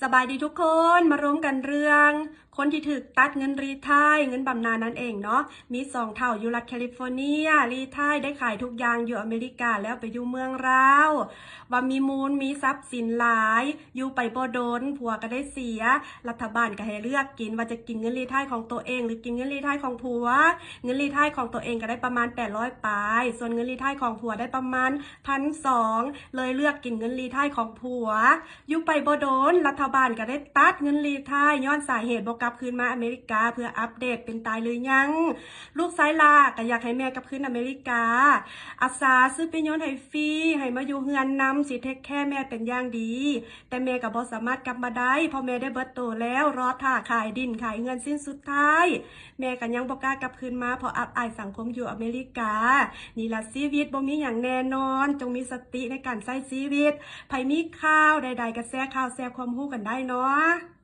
ສະບາຍດີທຸກຄົນ ມາລົມກັນເລື່ອງ ຄົນທີ່ຖືກຕັດເງິນຣີໄທ ເງິນບຳນານນັ້ນເອງເນາະ. ມີສອງເຖົ້າຢູ່ລັດແຄລິຟໍເນຍ ຣີໄທໄດ້ຂາຍທຸກຢ່າງຢູ່ອາເມລິກາ ແລ້ວໄປຢູ່ເມືອງລາວ ວ່າມີມູນ ມີຊັບສິນຫຼາຍ ຢູ່ໄປບໍ່ດົນ ຜົວກໍໄດ້ເສຍ. ລັດຖະບານກໍໃຫ້ເລືອກກິນ ວ່າຈະກິນເງິນຣີໄທຂອງໂຕເອງ ຫຼື ກິນເງິນຣີໄທຂອງຜົວ. ເງິນຣີໄທຂອງໂຕເອງກໍໄດ້ປະມານແປດຮ້ອຍປາຍ ສ່ວນເງິນຣີໄທຂອງຜົວໄດ້ປະມານພັນສອງ ເລີຍເລືອກກິນເງິນຣີໄທຂອງຜົວ. ຢູ່ໄປບໍ່ດົນ ລັດຖະບານກໍໄດ້ຕັດເງິນຣີໄທ ຍ້ອນສາເຫດບໍ່ກັບຄືນມາອາເມລິກາ ເພື່ອອັບເດດເປັນຕາຍຫຼືຍັງ. ລູກຊາຍຫຼ້າກໍຢາກໃຫ້ແມ່ກັບຄືນອາເມລິກາ. ອາສາຊື້ເປຍົນໃຫ້ຟຣີ ໃຫ້ມາຢູ່ເຮືອນນຳ ຊິເທກແຄແມ່ເປັນຢ່າງດີ. ແຕ່ແມ່ກໍບໍ່ສາມາດກັບມາໄດ້ ເພາະແມ່ໄດ້ເບິດໂຕແລ້ວ ລໍຖ້າຂາຍດິນຂາຍເຮືອນຊິ້ນສຸດທ້າຍ. ແມ່ກໍຍັງບໍ່ກ້າກັບຄືນມາ ເພາະອັບອາຍສັງຄົມຢູ່ອາເມລິກາ. ນີ້ລະຊີວິດບໍ່ມີຫຍັງແນ່ນອນ ຈົ່ງມີສະຕິໃນການໃຊ້ຊີວິດ. ໃຜມີຂ່າວໃດໆ ກໍແຊຂ່າວແຊຄວາມຮູ້ກັນໄດ້ເນາະ.